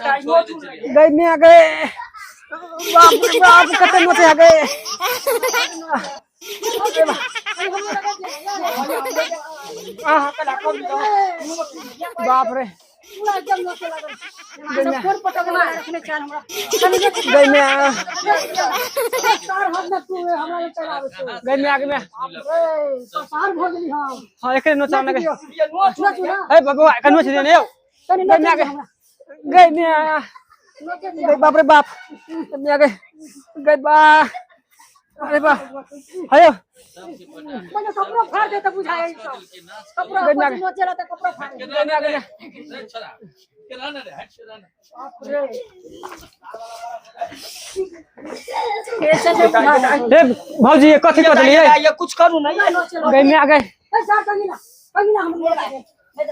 गई में गए बाप रे बाप कते नोचे आ गए बाप रे गई में गई में आगे में हां एकरे नोचा ना गई ए बबुआ एकर नोच दे ने यौ गई में आगे गई में गई बाप रे बाप में आगे गई बा अरे बा हयो मने कपड़ा फाड़ दे त बुझाए सब कपड़ा नोचेला त कपड़ा फाड़ दे गई में आगे छोरा केना ने रे हट छोरा ने बाप रे ए भौजी ये कथी कह देलियै ये कुछ करू नहीं गई में आगे ए सर कंगिला कंगिला हम बोला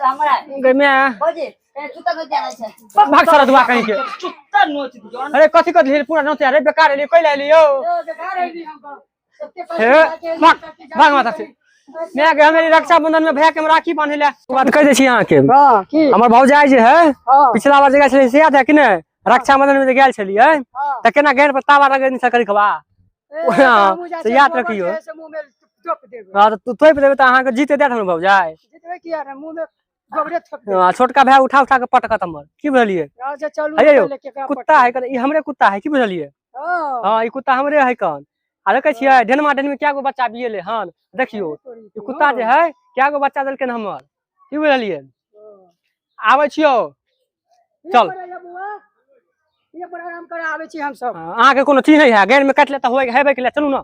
हमरा गई में भौजी ए चुता नोच जाना छै भाग सारा दुआ कहीं के चुत्ता नोच दियो अरे कथी कह देलियै पूरा नोचे अरे बेकार एलियै कैला एलियै यौ बेकार है हमको सबके हे भाग भाग माता से मैं आगे हमारी रक्षाबंधन में भैया के हम राखी बांधे ले बात कह दै छी अहाँ के हां की हमर भौजाई जे है हां पिछला बार जे गेल छलियै से याद है कि नहि रक्षाबंधन में जे गेल छलियै तऽ केना गेल पर तावा रगड़ने छल करिकबा हाँ, से याद रखियो। से मुंह में टोप देबै हाँ तऽ तू तोपि देबै तऽ अहाँके जीते देत हमर भौजाई जितबै किया ने मुंह में गोबरे थोप देबै हाँ, छोटका भाय उठा उठा के पटकत हमर की बुझलियै अच्छा चलू हे यौ, पहिले केकरा कुत्ता है कन ई हमरे कुत्ता है की बुझलियै हां हाँ ई कुत्ता हमरे है कन आ देखै छियै ढेनमा ढेन में क्या गो बच्चा बियेले हन देखियौ ई कुत्ता जे है क्या गो बच्चा देलकैन हमर की बुझलियै आबै छियौ चल। ये पर आराम करे आबै छी हम सब हाँ, अहाँके कोनो चीज नहि है गैर में काटि ले तऽ होय हेबै के ले चलू ना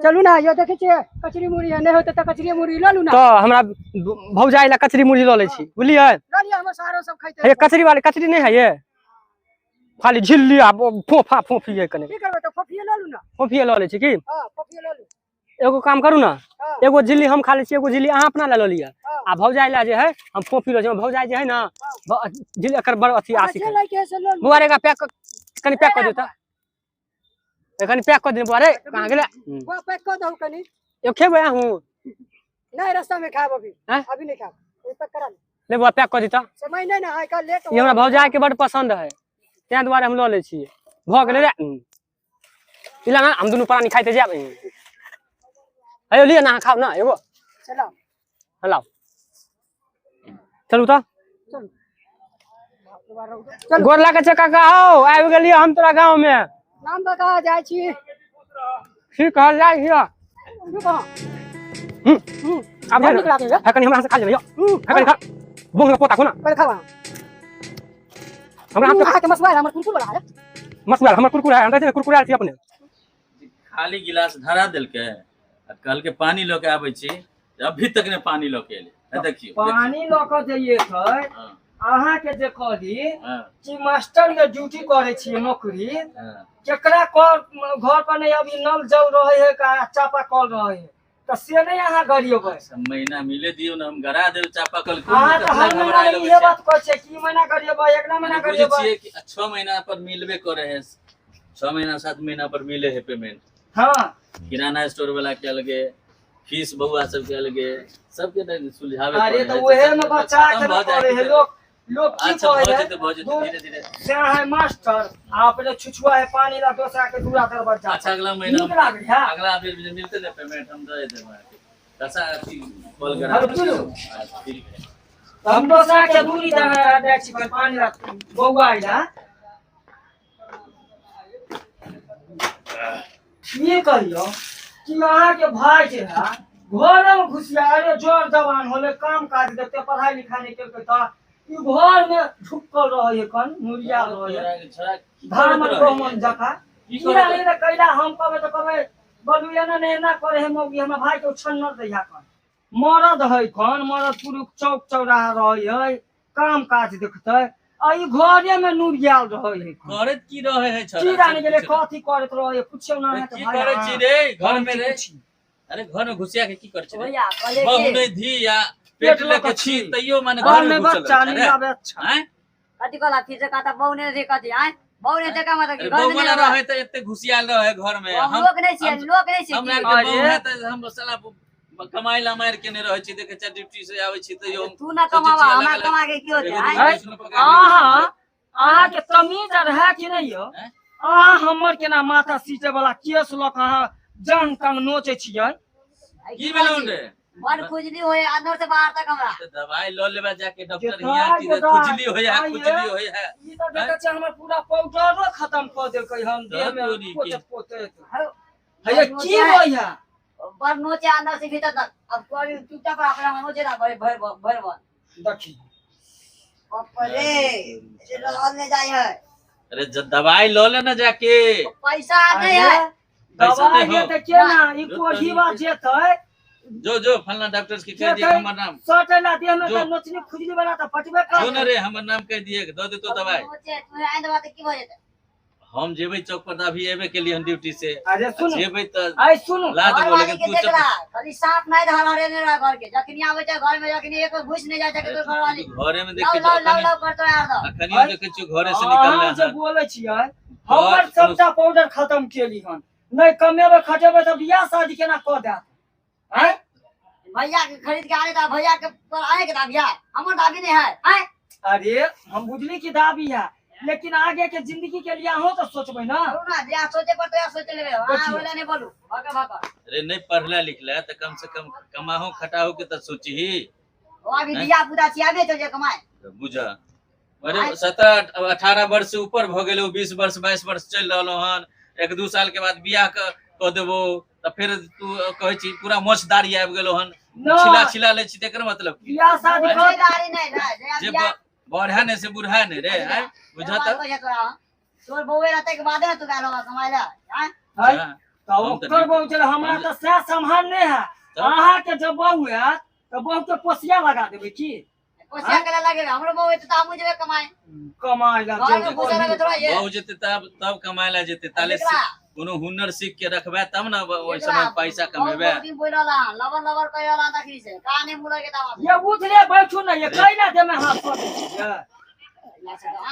चलू ना यो देखै छियै कचरी मुड़ी है नहि होतै तऽ कचरी मुड़ी लऽ लू ना तऽ हमरा भौजाई ला कचरी मुरही लऽ लै छी बुझलियै लऽ लिअ हमर सारो सब खैतै हे कचरी वाले कचरी नहि है ये खाली झिल्ली आ फोफा फोफी है कने की करबै तऽ फोफिए लऽ लू ना फोफिए लऽ लै छी की हां फोफिए लऽ लू एगो काम करू ना हाँ। एगो झिल्ली हम खा लै छी एगो झिल्ली अहाँ अपना लए लऽ लिअ हाँ। आ भौजाई ला जे है हम फोफी लऽ छी भौजाई जे है ना झिल्ली एकर बड़ अथी अहाँ आशिक जे है लैके है से लऽ लू बुआ रे एकरा पैक कनि पैक कऽ दियौ तऽ ए, कनि पैक कऽ दियौ बुआ रे कहाँ गेलै बुआ पैक कऽ दहु कनि एगो खेबै अहूँ नहीं रास्ता में खायब अभी हैं? अभी नहीं खायब अभी पैक करा ली ले बुआ पैक कऽ दियौ तऽ समय नहीं ना है कल लेट ई हमरा भौजाई के बड़ पसंद है तें दुआरे हम लऽ लै छियै भऽ गेलै रे इला ना हम दुनू प्राणी खाइते जायब हेयौ लिअ ना अहाँ खाउ ना एगो चलो लाउ चलू तऽ चलू चलू गोर लागै छै काका हौ आबि गेलियै हम तोरा गाँव में नाम बता जाइ छी ठीक है जाइ छियै रुको आब बड़ नीक लागै है कनि हमरा से खा लेबै यौ है कनि खा बोंग के पोता खो ना पहिले खावा हमरा हाथ अहाँके मसुआ है हमर कुरकुर वाला है मसुआ हमर कुरकुरा है हम कहै छी ने कुरकुरा छी अपने खाली गिलास धरा देलकै आ कहलकै पानी लऽ के आबै छी अभी तक ने पानी लऽ के एलै आ देखियौ पानी लऽ कऽ जइए थे हाँ, अहाँ के जे कहली हाँ, कि मास्टर के ड्यूटी करे छियै नौकरी हाँ। केकरा कल घर पर नहीं अभी नल जल रहे है का चापा कल रहे है तऽ से नहीं अहाँ गरिएबै अच्छा, महीना मिले दियौ ने हम गरा देब चापाकल अहाँ तऽ हर महीना इहे बात कहै छियै कि ई महीना गरिएबै अगला महीना बुझै गरिएबै छियै कि 6 महीना पर मिलबे करे है 6 महीना 7 महीना पर मिले है पेमेंट हाँ किराना स्टोर वाला के अलगे फीस बउआ सबके अलगे सबके ने सुलझावे अरे पड़े तऽ है, उहे सब में बच्चा खतम के भऽ करे जाइ है छै। लोग लोग की अच्छा भऽ कहै है जेतै भऽ जेतै धीरे धीरे से है मास्टर आ अपने छुछुआ है पानी ला दोसरा के दूरा दरवाजा अच्छा अगला महीना नीक लागै है अगला बेर जे मिलते ने पेमेंट हम दे देब अहाँके पैसा अथी कॉल करा हेलो, सुनू। अच्छा, ठीक है हम दोसरा के दूरी जाइ छी पानी ला बौआ अइला ये कहियो कि अहाँ के भाई जे है घरे में घुसिया अरे जोर जवान होले काम काज देखते पढ़ाई लिखाई नहीं केलकै तऽ ई घर में झुकल रहे है कन मुरिया रहे है छोरा की धामन करैत रहै? गहुमन जकाँ की कीड़ा करैत नहीं कैला हम कहबै तऽ कहबै बलू एना नहि एना करे है मौगी हमरा भाई के उछन्नर दैया कन मरद है कन मरद पुरुष चौक चौराहा रहे है काम काज देखते आ ई घरे में नुरियाल रहे है कन। करैत की रहे है छोरा की जाने गेलै सब कथी करैत रहे पुछियौ ना अहाँके की भाई करै छी रे घर में रे पुछि। अरे घर में घुसिया के की करै छी रे भैया कहले बहु कि नहीं धी या पेट पेट लऽ लऽ के कऽ छी छी। तैयो माने घर घर में में घुसल बच्चा रहै नहीं छै रे। आबै अच्छा आँय? कथी कहला फिर से कहता बहु ने रे कथी आय बहु ने देखा मतलब अरे कि घर बहु में वाला नहीं रहे तऽ एते घुसियाल रहे घर में हम हम लोक नहीं छियै लोक नहीं छियै हमरा की? आरके बहु अरे। है तऽ हम साला कमाइ ला मारि के नहि रहै छी देखै छियै ड्यूटी से आबै छी तैयो हम तू ना सोचै कमावा छियै हमरा अलग-अलग कमा के की होतै एगो आय दूगो ट्यूशन पकड़ि अहाँ लेबै। अहाँ के तमीज आर है कि नहीं यो? अहाँ हमर केना माथा सीटे वाला केस लऽ कऽ अहाँ जांग तांग नोचै छियै? की भेलौ रे? बड़ खुजली होय अंदर से बाहर तक हमरा। त दवाई ल लेबा जाके डॉक्टर हियां की खुजली होय है, खुजली होय है। ई त देखै छियै हमर पूरा पाउडरो खत्म कऽ देलकै हम देह में पोतैत पोतैत। हैया की होय है? बड़ नोचे अंदर से भीतर तक। अब कोई चुपचाप अपना नोचे ना भर भर भर भर। देखी बाप रे रहल नहीं जाय है। अरे जब दवाई ल ले ना जाके। पैसा नहीं है। दवाई लेते केना ई कोढ़ीवा जेतै जो जो फलना डॉक्टर के कह दिए हमर नाम सटला देह में त नोचनी खुजली वाला त पटबे कर। जो न रे हमर नाम कह दिए दऽ देतो दवाई। नोचे तू आइ दवा त की भ जेतै? हम जेबै चौक पर अभी एबे के लिए हम ड्यूटी से। अरे सुन जेबै त आइ सुन ला देबो लेकिन तू चुप खाली साफ नहीं धार हरे नहीं रहा घर के। जखनी आबै छै घर में जखनी एक घुस नहीं जाय छै तोर घरवाली घरे में देखै लाव लाव लाव करतो यार दो। अखनी देखै छियो घरे से निकलले हम जे बोलै छियै हमर सबटा पाउडर खत्म केली हन। नहीं कमेबै खटेबै त बियाह शादी केना क देत? हैं भैया के खरीद के आने दा भैया के पर आए के दाबी है हमर दाबी नहीं है। हैं अरे हम बुझली की दाबी है लेकिन आगे के जिंदगी के लिए अहो तो सोचबै ना। ना बियाह सोचे पर तो यार सोच लेबे। हां बोले नहीं बोलू भागा भागा। अरे नहीं पढ़ला लिखला त कम से कम कमाहो खटाहो के त सोचही। ओ अभी दिया पुता छियाबे तो जे कमाए बुझा। अरे 17 18 वर्ष से ऊपर भ गेलो 20 वर्ष 22 वर्ष चल रहलो हन। 1-2 साल के बाद बियाह क देबो त फिर तू कहै छी पूरा मोछदारी आबि गेलो हन। छिला छिला लै छी तेकर मतलब की? बियाह शादी मोछदारी नहीं ना जे बढ़ा नहीं से बुढ़ा नहीं रे। हैं बुझा त तोर बउए रहते के बाद ना तू गालो कमाय ला। हैं त ओकर बहु चल हमरा त सह संभाल नहीं है। अहाँ के जब बहु है त बहु के पोसिया लगा देबै की? पोसिया के लगे हमरो बहु है त हमहु जेबै कमाए कमाय ला। बहु जेते तब तब कमाय ला जेते ताले कोनो हुनर सीख के रखबै तब ना ओइ समय पैसा कमेबै। बहुत दिन बोलला लवर लवर कहला तखनी से का नहीं मुले के दावा ये उठले बैठू ना ये कइना दे में हाथ पकड़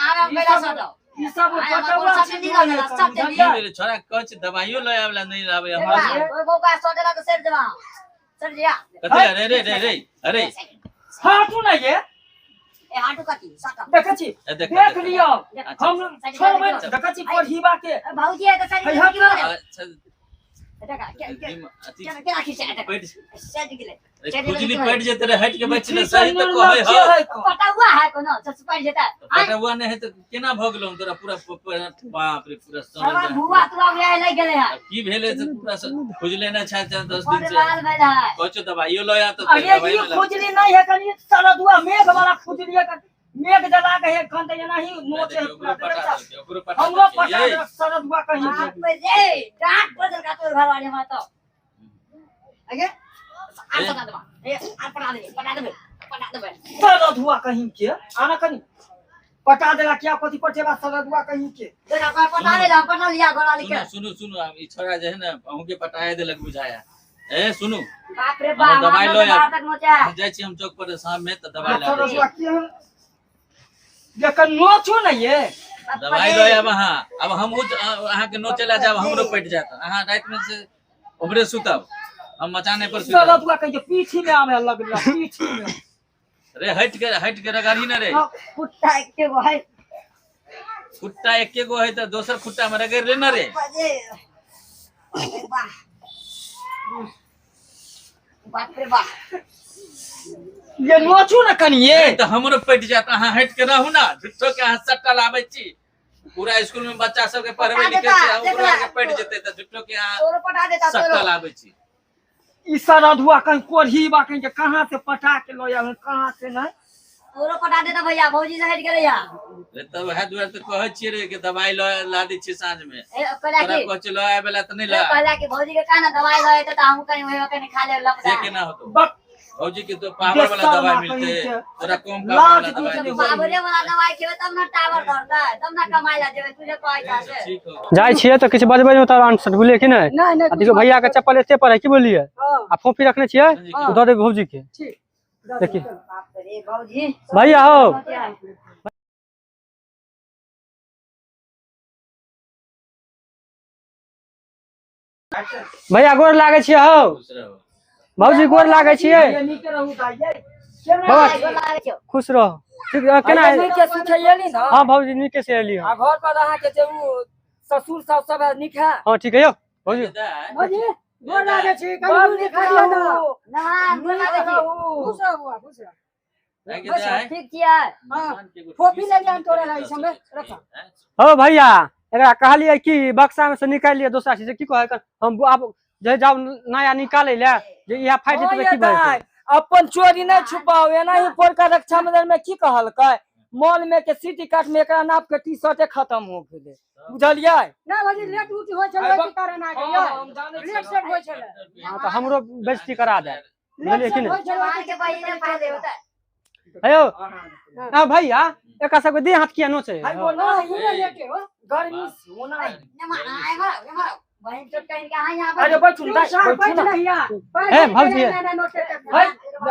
आराम कइला सटो ई सब पटौआ चीज नहीं छोरा कहै छै दवाइयो ल आबला नहीं आबे हमरा। ओइ बौका सटेला त सर देबा सर जिया कथि रे रे रे रे अरे हाटू ना ये ए हाटू कथि सटो देखै छी देख लियो हम छोड़बै देखै छी कोढ़ीबा के भौजी है त सर की भऽ अच्छा देखा के के राखी से सट गेलै खुजली पड़ जेते रे हट के बचले सही त कहै हो पटौआ है कोनो चस पड़ जेता। पटौआ नहीं है त केना भ गेलो तोरा पूरा बाप रे पूरा सर भुआ तुआ भी आइ गेलै है की भेलै से पूरा खुजले ना छै 10 दिन से लाल भेल है। कहै दवाइयो ल आ त अरे ई खुजली नहीं है कनी सारा दुआ मेघ वाला खुजली है। मेघ जला के है खन त एना ही नोचे पूरा हमरो पटा सारा दुआ कहीं बाप रे डांट बदल का तोर घरवाली हमरा तो अगे आर पटा देबा ए आर पटा देबे पटा देबे पटा देबे सारा धुआ कहीं के आना कनी पटा देला क्या कथि पटेबा सारा धुआ कहीं के देखा पर पटा ले पटा लिया घरवाली के। सुनु सुनु ई छोरा जे है ना अहूं के पटाए देलक बुझाया। ए सुनु बाप रे बाप दवाई लो यार तक नोचा हम जाय छी हम चौक पर शाम में त दवाई ला सारा धुआ के हम जखन नोचू ना ये दवाई लो अब अहाँ अब हम अहाँ के नोचे ला जाब हमरो पट जात। अहाँ रात में से ओबरे सुतब हम मचाने पर सुतब। सारा धुआ कहीं के पीछे में आवे लगला पीछे में। रे हट के रगाड़ी ना रे कुत्ता एके गो है कुत्ता एके गो है त दोसर खुट्टा में रगड़ ले ना रे। बाप रे बाप ये नोचू ना कनी ये त हमरो पट जात। अहाँ हट के रहू ना झुट्ठो के अहाँ सट्टा लाबै छी पूरा स्कूल में बच्चा सब के पढ़बै लिखै छी ओकरा के पट जेतै त झुट्ठो के अहाँ तोरो पटा देता सट्टा लाबै छी। ई सारा धुआ कहीं कोढ़ी बा कहीं के कहां से पटा के ल आवे कहां से नहीं तोरो पटा देता भैया भौजी से हट के रहिया। रे तब है दुआर त कहै छियै रे के दवाई ल ला दै छियै साँझ में। ए कहला तोरा की कहै छियै ल आबे ला त नहीं ला। कहला की भौजी के कहना दवाई ल त हम कहीं ओहे कहीं खा ले लपदा से केना होतो बक भौजी के तो पावर वाला दवाई मिलते तोरा कम पावर वाला दवाई मिलते। पावरे वाला दवाई खेबे तब ना टावर धरतै तब ना कमाय ला जेबे तुझे कहै छै। ठीक हो जाय छियै त किछु बजबै नहि तोरा अंट बुझलियै कि नहीं? नहीं नहीं आ देखियौ भैया के चप्पल एते पर है की बोललियै? आ फोफी रखने छियै दऽ देबै भौजी के। ठीक देखिए बाप रे भौजी भैया हो भैया गोर लागै छियै हो भौजी गोर लागै छियै नीके रहू दाइ बाबा खुश रहो। ठीक है, केना अरे नीक के सुखेली ना। हां भौजी नीके से एली। आ हां घर पर अहाँ के जे उ ससुर सास सब है नीक है। हां ठीक है यौ भौजी। भौजी गोर लागे छी बड़ कनी नीक खा लिअ ना। रहू। नमन गोर नीक लागै छी। रहू। खुश रह बुआ खुश रह। ठीक छियै? हां फोफी ले जान तोरा लाई समय रख। हो भैया एकरा कहलियै कि बक्सा में से निकालि लिअ दोसरा चीज की कहै हम आब जे जाउ नया निकालै ले जे इहा फाटि जेतै की भऽ जेतै। अपन चोरी नहीं छुपाओ। एना ही पोरका रक्षाबंधन में की कहलकै मॉल में के सिटी कार्ट में एकरा नाप के टी शर्टे खत्म हो गेलै बुझलियै ना भौजी लेट उठ होय छलै के कारण आ गेलै। लेट सेट होय छलै। हां तऽ हमरो बेइज्जती करा दे लेट बुझलियै कि सेट नहि। होय छलै। जवान के बहिने फाड़ देब तऽ। हेयौ आ भैया एकरा सबके देह हाथ किया नोचै हाय है? बोलो हां पूरा लेटे हो। गर्मी से ओना ही। नमन एम्हर आउ, एम्हर आउ। बहिन छोट कहिन के अहाँ यहाँ अरे बैठू। बैठू तू ना सार बैठू बैठ ना। नहीं यार। हे, भौजी। ना ना नोटे के। है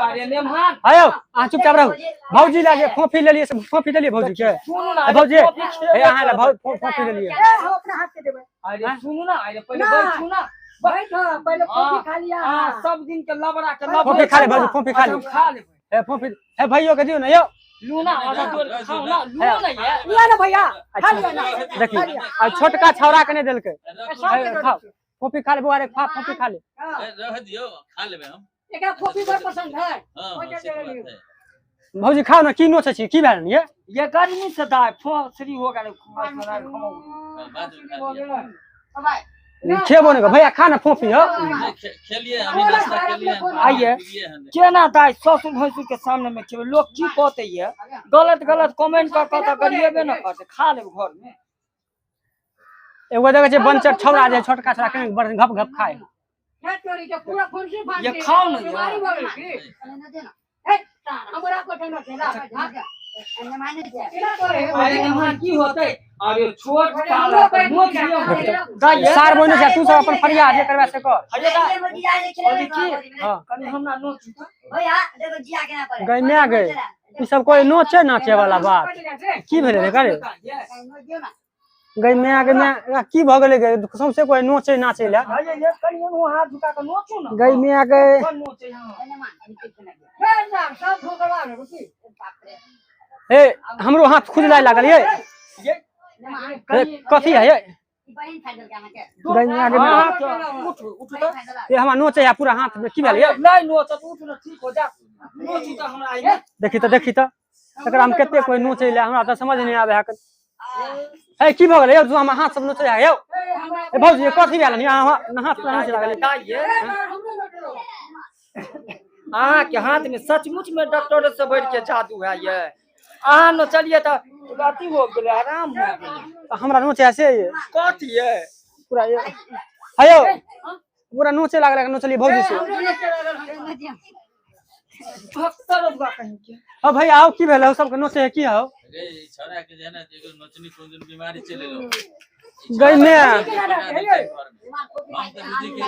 अरे नेमहान हेयौ अहाँ चुपचाप रहू। भौजी लए जे फोफी लेलियै से फोफी देलियै भौजी के। सुनू ना ए भौजी कॉफी खेबे हे अहाँ लए करबै। फोफी लेलियै। ए हम अपना हाथ से देबै। अरे सुनू ना अरे पहिले ना। बैठू ना। बैठ पहले फोफी खा लिया। हां सब दिन के लबड़ा के लबड़े फोफी खा ले भौजी फोफी खा अच्छा, ले। हम खा लेबै। हे फोफी हे भैयो के दियौ ने यौ। लू ना आधा तोड़ के खाओ ना लू ना ये। लिया ना भैया खा लिया ना। देखी आ छोटका छौड़ा के नहि देलकै। हे, खाओ फोफी खा ले बौआ रे खा फोफी खा ले। हां रह दियौ खा लेबै हम। एकरा फोफी बड़ पसंद है। हां हां से बात है। भौजी खाओ ना की नोचै छी की भेल ये? ये गर्मी से दाय फोसरी हो गेलै खाओ। बाद में खा लिअ। बाबा खेबो नहि भैया खा ना फोफी हो। खेलिए अभी नाश्ता केलिए। आइए। केना दाय ससुर भैंसुर के सामने में खेबै लोग की कहते ये गलत गलत कमेंट कर कर तऽ गरिएबे न करते खा लेब घर में। एगो देखै छै बनचर छौड़ा जे छोटका छौड़ा केना बड़ घप घप खाए। हे तोरी के पूरा फुंसी फांसी। ये खाओ ना यार। बीमारी भऽ गेल की? ना देना। हे हमरा को ठंडा खेला। नमाने छै। केना करे हे? अरे यहाँ की होते अरे छोट अरे काला हमरो पेट नोच में लियौ जा। दाय सार बहिन छै तू सब अपन फरियाद जे करबा से कर। अरे दाय ये मुर्गी आइ खेलेबै की? हां कनी हमरा नोच भैया देखो जिया केना करे। गई माय गई ई सब कोई नोचे नाचे वाला बात की भेलै रे करे? गई माय गई माय की भऽ गेलै गे सौंसे कोई नोचे नाचे ले। अरे ये कनी एनो हाथ झुका के नोचू ना। गई माय गई कोन नोचे यहाँ? हे साहब सब ठोकरवा रे की? हे हमरो हाथ खुजलाय लागल ये। ये हे कथी है ये? बहिन फाड़ देलकै अहाँके। गई माय गई हाँ, उठ उठ तऽ ये हमरा नोचे है पूरा हाथ में की भेल ये? नहीं नोचत उठ ना ठीक हो जा नोचू तऽ हमरा आइए। देखी तऽ देखी तऽ एकरा हम कते कोई नोचे ले हमरा तऽ समझ नहीं आवे है। हे की भऽ गेलै यौ हमर हाथ सब नोचे है यौ? ए भौजी कथी भेल अहाँ हाथ पूरा नोचे लागल। दाय ये अहाँ के हाथ में सचमुच में डॉक्टर से बढ़ के जादू है ये। अहाँ न चलिए तऽ अथी हो गेलै आराम हो गेलै। हमरा नोचे है से ये कथी ये पूरा ये हे यौ पूरा नोचे लागल नोचलियै भौजी से। भक्तर बा कहीं के। हँ भैया आओ की भेल सबके नोचे है की हौ? रे छौड़ा के जे है ना एगो नोचनी कोन दिन बीमारी चलि एलौ। गई माय हम तऽ बुझी कि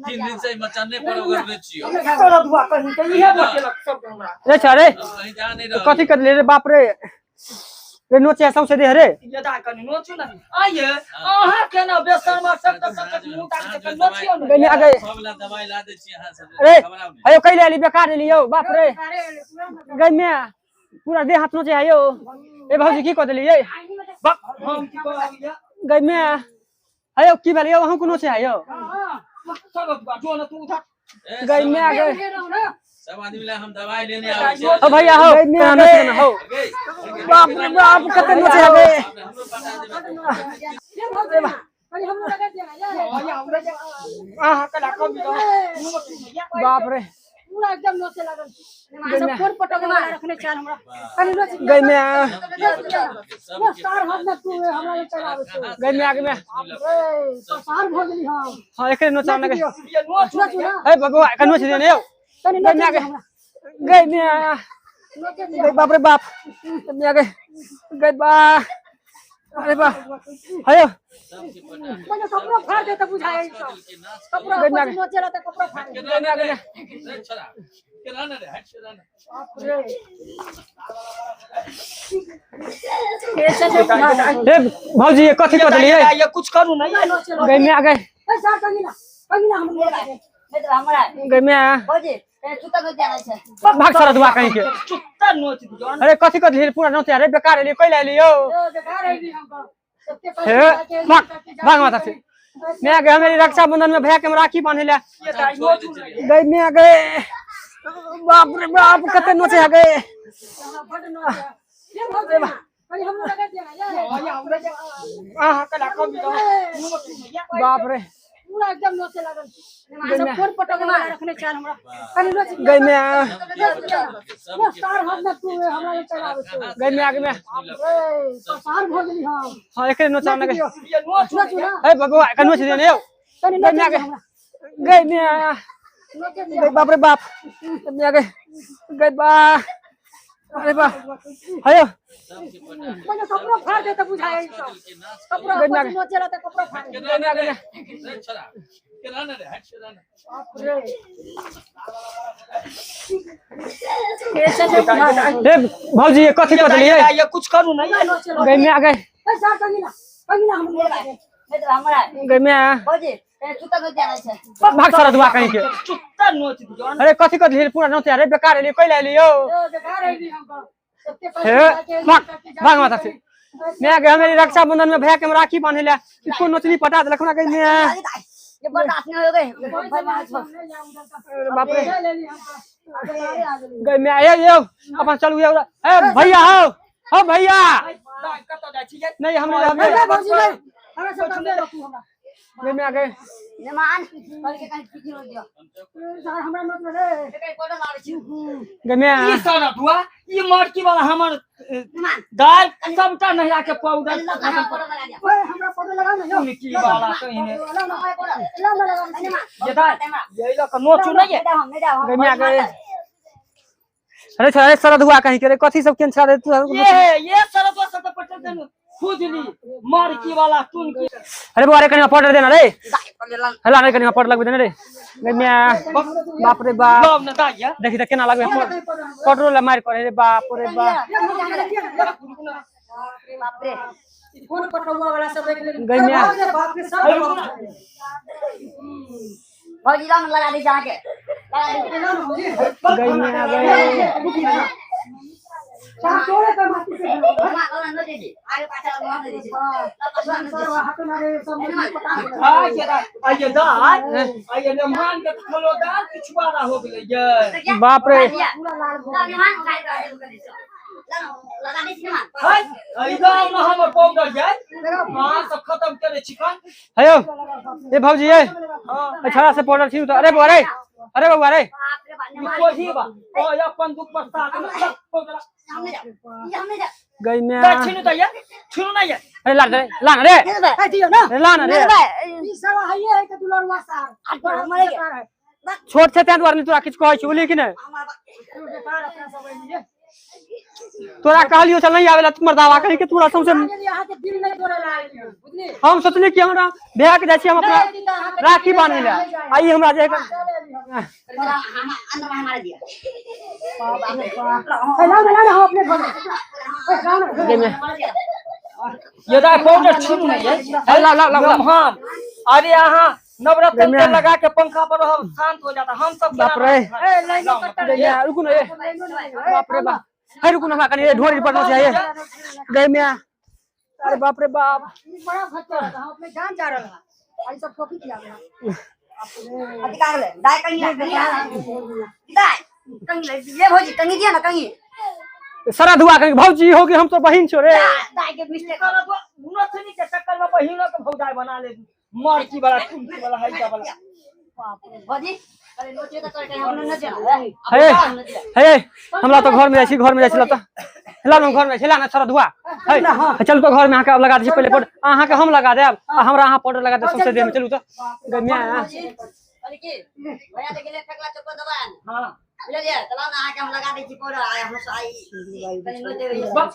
3 दिन से मचाने पर ओगरने छियौ। भक्तर दुआ कहीं के इहे बतेलक सब हमरा। रे छा रे कहीं जा नहीं रहल। कथी कर ले रे बाप रे रे नोचे है सौंसे देह रे। ये दा कनी नोचू ना आइए अहाँ के ना बेसरमा सब तक तक मुंह ताक के नोचियो ना। गई माय गई सब ला दवाई ला दै छी अहाँ सब अरे घबराउ नहि। अयो कैले एली बेकार एली यौ बाप रे। गई माय पूरा देह हाथ नोचे है यौ। ए भौजी की कऽ देलियै? बाप हम की कहब ये गई माय अयो की भेल यौ अहूँ के नोचे है यौ? भक्तर दुआ जो ना तू उधर ए, गई सब माय गई सब आदमी ला हम दवाई लेने आबै छी। ओ भैया हो केना नोचे ना हो बाप रे बाप कते नोचे है गे। हमरो पटा देबै। अहाँ के ला कमी दो बाप रे पूरा एकदम नोचे लागल। सब कोन पटक वाला रखने चाल हमरा। कनी नोच गई माय सार हाथ में तू हमरा ले चलावे छौ। गई माय गई माय ए पसार भऽ गेली हम। हां एकरे नोचा ना ये नोचू नोचू ना हे बबुआ एकर नोच दे ने यौ। कनी गई नोचे माय हमरा। गई माय नोचे गई बाप रे बाप माय गई गई बा अरे बा हयो मने कपड़ा फाड़ दे त बुझाय सब। कपड़ा गई माय नोचेला त कपड़ा फाड़ दे। गई माय गई रे छोड़ा केना ने रे हट छोड़ा ने। हे भौजी ये कथी कऽ देलियै? ये कुछ करू ना ये गई माय गई ए सार कंगिला कंगिला हम नहीं तो हमरा गई माय भौजी भाग सारा दुआ कहीं के चुत्ता नोच दियो। अरे कथी कथी लिये पूरा नोच अरे बेकार एलियो कैला एलियो हे भाग भाग माता से मैं गए मेरी रक्षाबंधन में भैया के हम राखी बांधे ले गई मैं गए बाप रे बाप कते नोचे आ गए बाप रे पूरा एकदम नोचे लागल सब कोन पटक वाला रखने चाल हमरा कनी नोच गई मैं सार हाथ में तू हमरा ले चलावे छौ गई मैं आगे में सार भ गेली हम। हां एकरे नोचा ना गई नोच ए बबुआ कन नोच दे ने यौ कनी गई मैं नोच गई मैं गई बाप रे बाप मैं गई गई बा अरे बा हयो मने कपड़ा फाड़ दे त बुझाए सब कपड़ा नोचेला त कपड़ा फाड़ दे। ए भौजी ये कथी कथी लिए ये कुछ करू नहीं गई मैं गई ए सार कंगिला कंगिला हम हमरा गई मैं भौजी चुत्ता नोच जाना छै भाग सारा दुआ कहीं के चुत्ता नोच दियो। अरे कथी कथी लिए पूरा नोच अरे बेकार एलियो कैला एलियो बेकार एली हमको हे भाग भाग माता से मैं गए मेरी रक्षाबंधन में भैया के हम राखी बांधे ले इसको नोचनी पटा देलक हमरा गई मैं ये बर्दाश्त नहीं हो गए बाप रे गई मैं ए यो अपन चलू ए भैया हो हो भैया कत जाय छी नहीं हमरे भौजी नहीं हमरा सब काम रखू हमरा गई मैं गए मेहमान कल के कहीं पीछे रोक दियो सार हमरा नोच रे कहीं कोडो लावे छी गई मैं ई सारा दुआ ई मरकी वाला हमर दाल सबटा नहिया के पाउडर ओए हमरा पाउडर लगा ना यो की वाला कहिने ला ला लगा ये दाल ये ल के नोचू नहीं है गई मैं गए अरे छोरा अरे सारा दुआ कहीं के रे कथी सब केन छा रे तू ये सारा दुआ सब पटल देनु खुजली मरकी वाला टुन की। अरे बुआ रे कनी पाउडर देना रे हला रे कनी पाउडर लगबे देना रे गई मैं बाप रे बाप लव न दाई है देखी त केना लगबे पाउडर ला मार करे रे बाप रे बाप बाप रे कोन पटौआ वाला सब एक गई मैं बाप रे सब भौजी राम लगा दे जाके लगा दे गई मैं गई चार तोड़े पे माटी से हमरा न दे दी आगे पाछा लगा दे दी सर हाथ में रे सब पटा हां ये आइए दाल आइए मेहमान के खलो दाल पिछवाड़ा हो गेलै ये बाप रे पूरा लाल भो मेहमान खाइ लगा दे छी मेहमान हाय आई गांव में हमर पाउडर जाय हां सब खत्म करे छी कन हयो ए भौजी ए हां छड़ा से पाउडर छी अरे बउआ रे अरे बउआ रे बाप रे बाप कोही बा ओ अपन दुख पर साथ सब पाउडर हमने जा हमने जा गई मैं दा छिनु त ये छिनु ना ये अरे ला रे ला रे ए दियो ना अरे ला ना रे ई सब हइए है के दुलरवा सार मरे है छोट छै तें दुआरे तोरा किछु कहै छी बुझली कि नै बेकार अपना सब एलिए तोरा कहलियो चल नहीं आवेला तुमर दावा कहीं के तोरा सबसे अहाँ के दिल नहीं तोड़े ला आएलिए बुझली हम सोचली कि हमरा भैया के जाइ छी हम अपना राखी बांधे ले आई हमरा जे अंदर में मार दिया ला ना ला अपने घर में में ये दा पाउडर छिनु ना ये ला ला ला मेहमान अरे यहाँ नवरत्न तेल लगा के पंखा पर हम शांत हो जाता हम सब बाप रे ए लाइन कट्टा गई रुकू ना ए बाप रे बाप हे रुकू ना हमरा कनी ढोरी पर न चाहिए गई मैं अरे बाप रे बाप बड़ा खर्चा होता हम अपने जान जा रहा है आई सब कॉफी पिया गया अति का ले दाई कंगी दाई कंगी ले ये भौजी कंगी दिया ना कंगी सारा धुआ कहीं भौजी हो गई हम तो बहिन छो रे दाई के मिस्टेक नथनी के चक्कर में बहिनो के भौजाई बना ले मरकी वाला टुमकी वाला हइका वाला भौजी अरे नोचे त तोरे हम न जाना हे हे हमरा तो घर में जाइ छी घर में जाइ छी ला त ला ना घर में छी ला ना सारा धुआ हे चल तो घर में अहाँ के लगा दै छी पहिले पाउडर अहाँ के हम लगा देब आ हमरा अहाँ पाउडर लगा देब सौंसे देह में चलू त गम्या अरे की भैया त गेले फेकला चप्पल दबान हां बुझलियै त लाउ ना अहाँ के हम लगा दै छी पाउडर आ हम आई कनी नोचे बस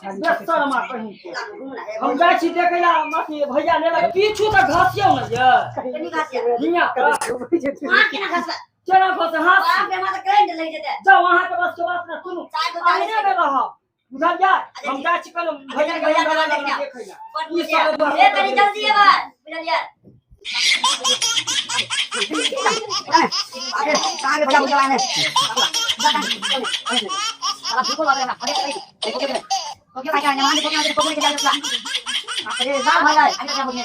शर्मा कहीं घुमना हम जाइ छी देखै ला माथि भैया ने लग पीछू त घसियौ न ये कनी घासिया हियां वहाँ केना घसबा केना घस हाथ बाप रे हमरा त करंट लागि जेतै जाओ अहाँ के बस के बात ना सुनू चार गो चालीस आइने में रहब बुझलियै हम जाइ छी कल भैया भैया के देखै देखै ला ए कनी जल्दी आबा बुझलियै आगे आगे बड़ा मुझे आने साला बिल्कुल आ रहा है अरे भाई,